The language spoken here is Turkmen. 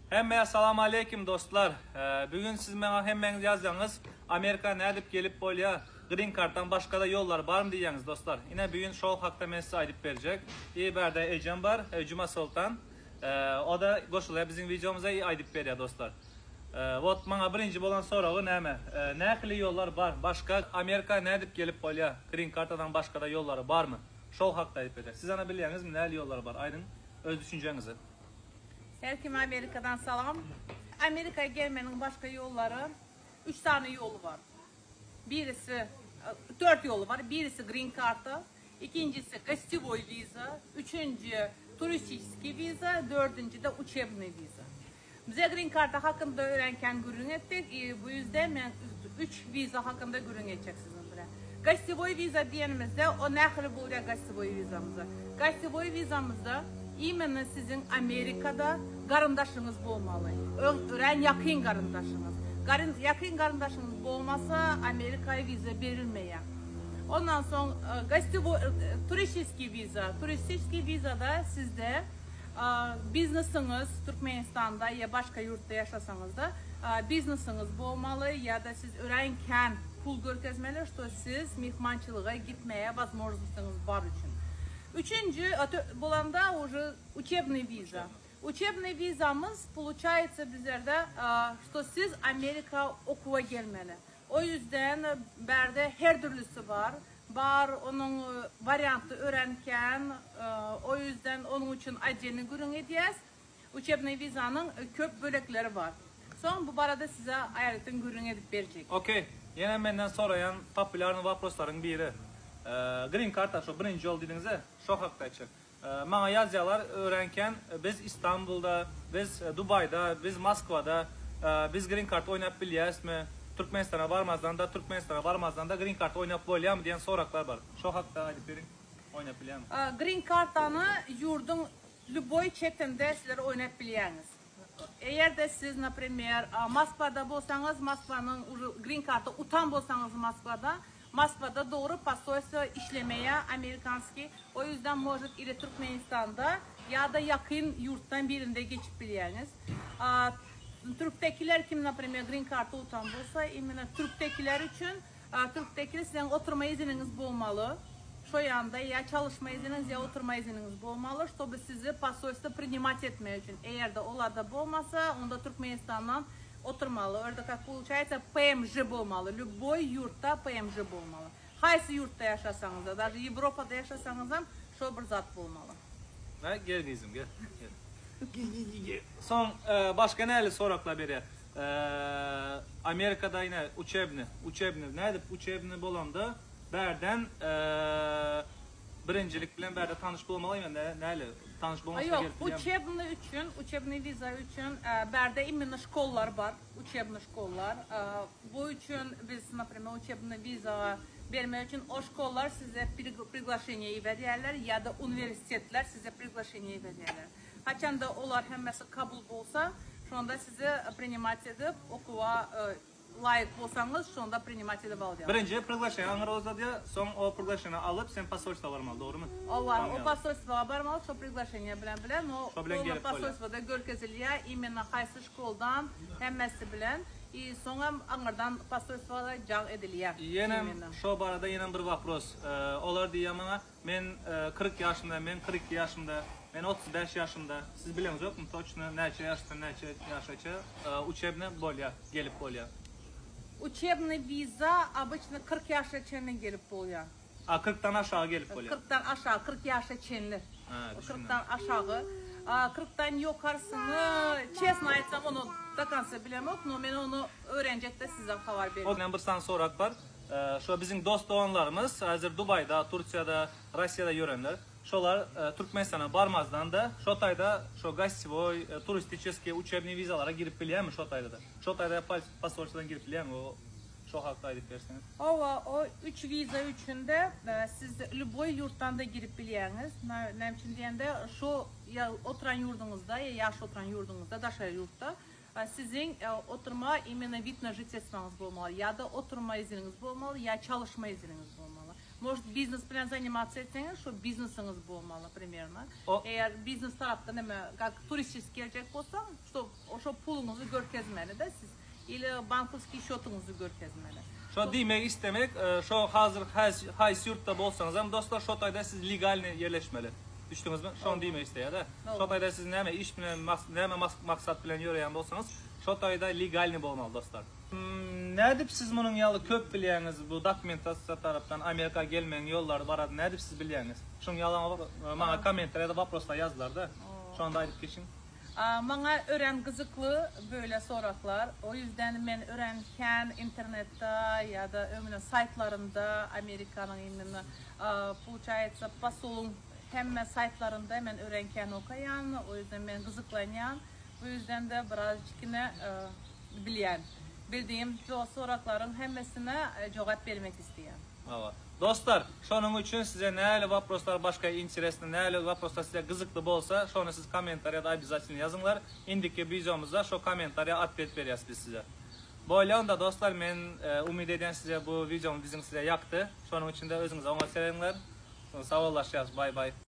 Hemmäge salam aleýkim dostlar. Bu gün siz maňa hemmäňiz ýazýaňyz Amerika nädip gelip bolýa green kartdan başgada ýollar barmy diýýäňiz dostlar. Ine bu gün şol hakda men size aýdyp berjek. I bärde ejem bar Juma Soltan. Oda goşulýar biziň wideomyza i aýdyp berýär dostlar. Wot maňa birinji bolan soragy näme? Nähili ýollar bar başga Amerika nädip gelip bolýa green kartadan başgada ýollary barmy? Şol hakda aýdyp berjek. Siz ana bilýäňizmi nähili ýollar bar aýdyň öz düşünjeňizi. Her kime Amerikadan salam. Amerika gelmeniň başga ýollary üç sany ýoly bar. Birisi dört ýoly bar. Birisi green karta, ikinjisi gostewoý wiza, üçünji turistiçeskiý wiza, dördünji de uçebnyý wiza. Bize green karta hakynda örän kän gürrüň etdik i bu ýüzden men üç wiza hakynda gürrüň etjek siziň bilen. Gostewoý wiza diýenimizde o nähili bolýar gostewoý wizamyzda? Gostewoý wizamyzda imенно siziň Amerikada garyndaşyňyz bolmaly. Öň örän ýakyn garyndaşyňyz. Garyn ýakyn garyndaşyňyz bolmasa Amerikaya wiza berilmeýär. Ondan soň gostewoý turistiskiý wiza. Turistiskiý wizada sizde Biznesiňiz Türkmenistanda ýa başga ýurtda ýaşasaňyzda biznesiňiz bolmaly ýa-da siz örän kän pul görkezmeli, şto siz myhmançylyga gitmäge wazmožnostyňyz bar üçin. Üçünji bolanda uje uçebnyý wiza. Uçebnyý wizamyz poluçaýetsa bizlerde şto siz Amerika okuwa gelmeli. O ýüzden bärde her dürlüsi bar. Bar, onuň warianty örän kän. O ýüzden onuň üçin otdelnyý gürrüň edýäs. Uçebnyý wizanyň köp bölekleri bar. Soň bu barada size aýratyn gürrüň edip berjek. Okey. Ýene menden soraýan populýarnyý woproslaryň biri. Green karta şo birinji ýol diýdiňiz-ä, şo hakda aýtjak. Maňa ýazýalar örän kän biz Istanbulda, biz Dubaýda, biz Moskwada, biz green kart oýnap bilýäsmi, Türkmenistana barmazdan-da, Türkmenistana barmazdan-da green kart oýnap bolýamy diýen soraklar bar. Şo hakda aýdyp beriň, oýnap bilýämi? Green kartany ýurduň lýuboý çetinde sizler oýnap bilýäňiz. Eger-de siz, naprimer, Moskwada bolsaňyz, Moskwanyň uje green karta utan bolsaňyz Moskwada, Moskwada dogry posolstwo işlemeýär amerikanskiý, o ýüzden может ili Türkmenistanda ýa-da ýakyn ýurtdan birinde geçip bilýäňiz. Türkdekiler kim naprimer green karta utan bolsa imенно türkdekiler üçin türkdekiler siziň oturma iziniňiz bolmaly şo ýanda ýa çalyşma iziniňiz ýa oturma iziniňiz bolmaly ştoby sizi posolstwo prinimat etmek üçin eger-de olarda bolmasa onda Türkmenistandan Oturmaly o ýerde kak poluçaýsa PMJ bolmaly lýuboý ýurtda PMJ bolmaly haýsy ýurtda ýaşasaňyzda daže Ýewropada ýaşasaňyzam şo bir zat bolmaly. Hä gel gyzym gel gel gel soň başga näli soraklar berýär Amerikada ine uçebny uçebny nädip uçebny bolanda bärden Birinjilik bilen bärde tanyş bolmaly ýa näle? Tanyş bolmasa Ýok, gelip bilýärmi? uçebnyý üçin, uçebnyý wiza üçin bärde imенно şkollar bar, uçebnyý şkollar. Bu üçin biz, naprimer, uçebnyý wizaga bermek üçin o şkollar size priglaşeniýe iberýärler ýa-da uniwersitetler size priglaşeniýe iberýärler. Haçanda olar hemmesi kabul bolsa, şonda sizi prinimat edip okuwa Laýyk bolsaňyz şonda prinimat edip alýar. Birinji priglaşeniýa aňyr uzadýar, soň o priglaşeniýa alyp sen posolstwa barmaly dogrymy? Owa, o posolstwaga barmaly şo priglaşeniýa bilen bile, no Şo bilen gelip bolýar. posolstwada görkezilýär imенно haýsy şkoldan hemmesi bilen i soňam aňyrdan posolstwaga jaň edilýär Ýenem imенно. şo barada ýenem bir wopros. Olar diýýär maňa Men 40 ýaşymda, men 42 ýaşymda, men 35 ýaşymda. Siz bileňizokmy toçno näçe ýaşdan näçe ýaşaça uçebny bolýa, gelip bolýa? Uçebny wiza obyçno 40 ýaşa çenli gelip bolýa. A kyrkdan aşagy gelip bolýa? Kyrkdan aşagy, 40 ýaşa çenli. Ha, düşündim. Kyrkdan aşagy. A kyrkdan ýokarsyny çesno aýtsam ony do konca bilemok, no men ony öwrenjekde size habar berjek. Menden bir sany sorak bar. Şo biziň dost doganlarymyz häzir Dubaýda, Tursiýada, Rossiýada ýörenler. Şolar Türkmenistana barmazdan-da şo taýda şo gostyewoý, turistiçeskiý, uçebnyý wizalara girip bilýärmi şo taýda-da? Şo taýda posolstwodan girip bilýärmi? O şo hakda aýdyp berseňiz. Hawa, o üç wiza üçin-de siz lýuboý ýurtdan-da girip bilýäňiz. Näme üçin diýende, şo ýa oturan ýurduňyzda ýa ýaşap oturan ýurduňyzda, daşary ýurtda Siziň oturma imенно wid na žitelstwoňyz bolmaly, ýa-da oturma iziniňiz bolmaly, ýa çalyşma iziniňiz bolmaly. Может biznes bilen zanimatsiýa etseňiz şo biznesiňiz bolmaly primerno. Eger biznes tarapdan neme kak turistiski geljek bolsaň şo şo puluňyzy görkezmeli-de siz ili bankovskiý şotuňyzy görkezmeli. Şo diýmek istemek şo hazir haýsy ýurtda bolsaňyzam dostlar şo taýda siz legalnyý ýerleşmeli. Düşdüňizmi? Şony diýmek isleýär-de. Şo taýda siz näme iş bilen näme maksat bilen ýöreýän bolsaňyz şo taýda legalnyý bolmaly dostlar. Nädip siz munuň ýaly köp bilýäňiz bu dokumentasiýa tarapdan Amerika gelmegiň ýollary barada nädip siz bilýäňiz? Şuň ýaly maňa kommentariýada waproslar ýazdylarda. Şony-da aýdyp geçiň. Maňa örän gyzykly böyle soraklar. O ýüzden men örän kän internetde ýa-da öňüne saýtlarynda Amerikanyň imенно получается posulyň hemme saýtlarynda men örän kän okaýan. O ýüzden men gyzyklanýan. Bu ýüzden-de birazjyk bilýän. Bildiğim soraklaryň hemmesine jogap bermek isleýän. Hawa. Dostlar, şonuň üçin size nähili waproslar başga interesny, nähili waproslar size gyzykly bolsa, şony siz kommentariýada obýazatelno ýazyňlar. Indiki wideomyzda şo kommentariýa otwet berýäs biz size. Bolýa onda dostlar, men umyt edýän size bu wideomyz biziň size ýakdy. Şonuň üçin-de özüňize oňat serediňler. Sawollaşýas. Baý baý.